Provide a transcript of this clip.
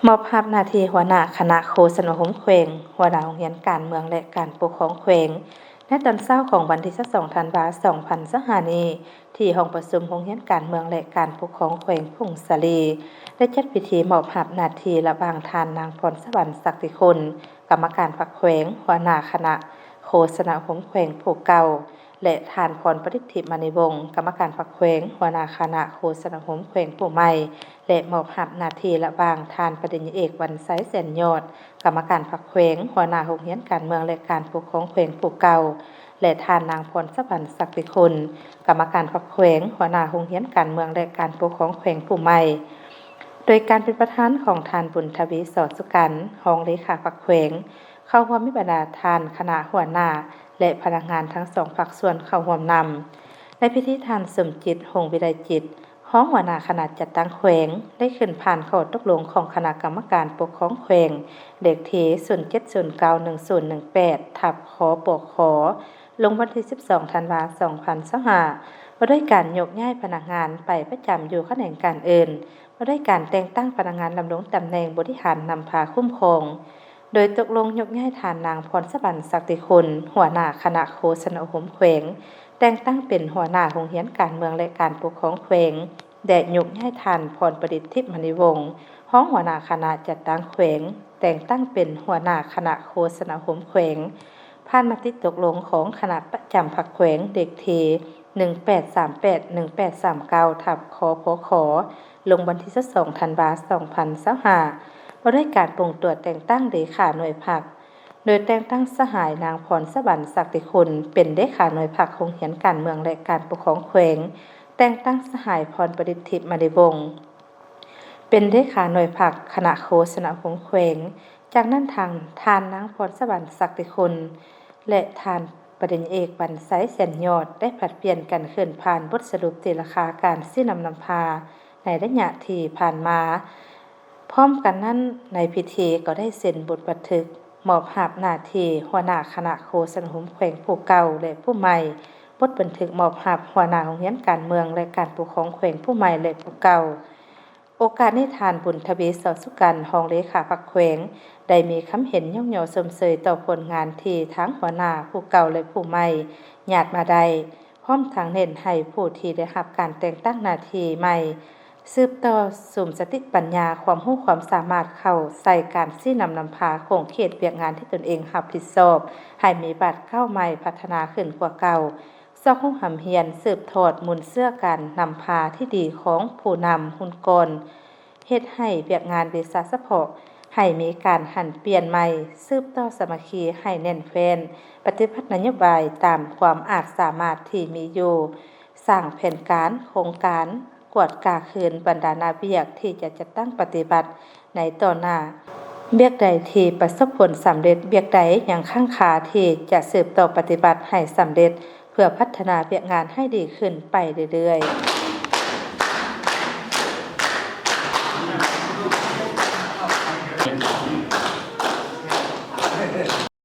ມອບຮັບໜ້າທີ່ຫົວໜ້າຄະນະໂຄສະນາຄົມແຂວງ, ຫົວໜ້າໂຮງຮຽນການເມືອງ ແລະ ການປົກຄອງແຂວງ ໃນຕອນເຊົ້າຂອງວັນທີຊາວສອງ ທັນວາ ສອງພັນຊາວຫ້ານີ້ ທີ່ຫ້ອງປະຊຸມໂຮງຮຽນການເມືອງ ແລະ ການປົກຄອງແຂວງຜົ້ງສາລີ ໄດ້ຈັດພິທີມອບຮັບໜ້າທີ່ລະຫວ່າງທ່ານນາງ ພອນສະຫວັນ ສັກຕິຄຸນ ກຳມະການພັກແຂວງ, ຫົວໜ້າຄະນະໂຄສະນາຄົມແຂວງຜູ້ເກົ່າ ແລະ ທ່ານ ພອນປະດິດ ທິບມະນີວົງ ກຳມະການພັກແຂວງ, ຫົວໜ້າຄະນະໂຄສະນາຄົມແຂວງຜູ້ໃໝ່ ແລະ ມອບຮັບໜ້າທີ່ລະຫວ່າງທ່ານ ປະລິນຍາເອກ ວັນໄຊ ແສນຍອດ ກຳມະການພັກແຂວງ, ຫົວໜ້າໂຮງຮຽນການເມືອງ ແລະ ການປົກຄອງແຂວງຜູ້ເກົ່າ ແລະ ທ່ານນາງ ພອນສະຫວັນ ສັກຕິຄຸນ ກຳມະການພັກແຂວງ, ຫົວໜ້າໂຮງຮຽນການເມືອງ ແລະ ການປົກຄອງແຂວງຜູ້ໃໝ່ ໂດຍການເປັນປະທານຂອງທ່ານ ບຸນທະວີ ສໍສຸກັນ ຮອງເລຂາພັກແຂວງ, ເຂົ້າຮ່ວມມີບັນດາທ່ານຄະນະຫົວໜ້າ ແລະ ພະນັກງານທັງສອງພາກສ່ວນເຂົ້າຮ່ວມນຳ. ໃນພິທີທ່ານ ສົມຈິດ ຫົງວິໄລຈິດ ຮອງຫົວໜ້າຄະນະຈັດຕັ້ງແຂວງ ໄດ້ຂຶ້ນຜ່ານຂໍ້ຕົກລົງຂອງຄະນະກຳມະການປົກຄອງແຂວງ ເລກທີ ສູນເຈັດສູນເກົ້າໜຶ່ງສູນໜຶ່ງແປດ ທັບ ຄປຄ ລົງວັນທີສິບສອງ ທັນວາ ສອງພັນຊາວຫ້າ ວ່າດ້ວຍການຍົກຍ້າຍພະນັກງານໄປປະຈຳຢູ່ຂະແໜງການອື່ນ, ວ່າດ້ວຍການແຕ່ງຕັ້ງພະນັກງານດຳລົງຕຳແໜ່ງບໍລິຫານນຳພາຄຸ້ມຄອງ. ໂດຍຕົກລົງຍົກຍ້າຍທ່ານນາງ ພອນສະຫວັນ ສັກຕິຄຸນ ຫົວໜ້າຄະນະໂຄສະນາຄົມແຂວງ ແຕ່ງຕັ້ງເປັນຫົວໜ້າໂຮງຮຽນການເມືອງ ແລະ ການປົກຄອງແຂວງ ແລະ ຍົກຍ້າຍທ່ານ ພອນປະດິດ ທິບມະນີວົງ ຮອງຫົວໜ້າຄະນະຈັດຕັ້ງແຂວງ ແຕ່ງຕັ້ງເປັນຫົວໜ້າຄະນະໂຄສະນາຄົມແຂວງ ຜ່ານມະຕິຕົກລົງຂອງຄະນະປະຈຳພັກແຂວງ ເລກທີ ໜຶ່ງແປດສາມແປດ ໜຶ່ງແປດສາມເກົ້າ ທັບ ຄປຄ ລົງວັນທີຊາວສອງ ທັນວາ ສອງພັນຊາວຫ້າ ວ່າດ້ວຍການປົງຕົວແຕ່ງຕັ້ງເລຂາໜ່ວຍພັກ. ໂດຍແຕ່ງຕັ້ງສະຫາຍນາງ ພອນສະຫວັນ ສັກຕິຄຸນ ເປັນເລຂາໜ່ວຍພັກໂຮງຮຽນການເມືອງ ແລະ ການປົກຄອງແຂວງ, ແຕ່ງຕັ້ງສະຫາຍ ພອນປະດິດ ທິບມະນີວົງ ເປັນເລຂາໜ່ວຍພັກຄະນະໂຄສະນາຄົມແຂວງ. ຈາກນັ້ນທາງ ທ່ານນາງ ພອນສະຫວັນ ສັກຕິຄຸນ ແລະ ທ່ານປະລິນຍາເອກ ວັນໄຊ ແສນຍອດ ໄດ້ຜັດປ່ຽນກັນຂຶ້ນຜ່ານບົດສະຫຼຸບຕີລາຄາການຊີ້ນຳນຳພາໃນໄລຍະທີ່ຜ່ານມາ. ພ້ອມກັນນັ້ນ, ໃນພິທີກໍໄດ້ເຊັນບົດບັນທຶກມອບຮັບໜ້າທີ່ຫົວໜ້າຄະນະໂຄສະນາຄົມແຂວງຜູ້ເກົ່າ ແລະ ຜູ້ໃໝ່, ບົດບັນທຶກມອບຮັບຫົວໜ້າໂຮງຮຽນການເມືອງ ແລະ ການປົກຄອງແຂວງຜູ້ໃໝ່ ແລະ ຜູ້ເກົ່າ. ໂອກາດນີ້, ທ່ານ ບຸນທະວີ ສໍສຸກັນ ຮອງເລຂາພັກແຂວງ ໄດ້ມີຄຳເຫັນຍ້ອງຍໍຊົມເຊີຍຕໍ່ຜົນງານທີ່ທັງຫົວໜ້າຜູ້ເກົ່າ ແລະ ຜູ້ໃໝ່ຍາດມາໄດ້, ພ້ອມທັງເນັ້ນໃຫ້ຜູ້ທີ່ໄດ້ຮັບການແຕ່ງຕັ້ງໜ້າທີ່ໃໝ່ ສືບຕໍ່ສຸມສະຕິປັນຍາ, ຄວາມຮູ້ຄວາມສາມາດເຂົ້າໃສ່ການຊີ້ນຳນຳພາຂົງເຂດວຽກງານທີ່ຕົນເອງຮັບຜິດຊອບ ໃຫ້ມີບາດກ້າວໃໝ່, ພັດທະນາຂຶ້ນກວ່າເກົ່າ, ຊອກຮູ້ຮ່ຳຮຽນ, ສືບທອດມູນເຊື້ອການນຳພາທີ່ດີຂອງຜູ້ນຳຮຸ່ນກ່ອນ, ເຮັດໃຫ້ວຽກງານວິຊາສະເພາະໃຫ້ມີການຫັນປ່ຽນໃໝ່, ສືບຕໍ່ສາມັກຄີໃຫ້ແໜ້ນແຟ້ນ, ປະຕິບັດນະໂຍບາຍຕາມຄວາມອາດສາມາດທີ່ມີຢູ່, ສ້າງແຜນການ, ໂຄງການ, ກວດກາຄືນບັນດາໜ້າວຽກທີ່ຈະຈັດຕັ້ງປະຕິບັດໃນຕໍ່ໜ້າ. ວຽກໃດທີ່ປະສົບຜົນສຳເລັດ, ວຽກໃດຍັງຄ້າງຄາທີ່ຈະສືບຕໍ່ປະຕິບັດໃຫ້ສຳເລັດ ເພື່ອພັດທະນາວຽກງານໃຫ້ດີຂຶ້ນໄປເລື້ອຍໆ.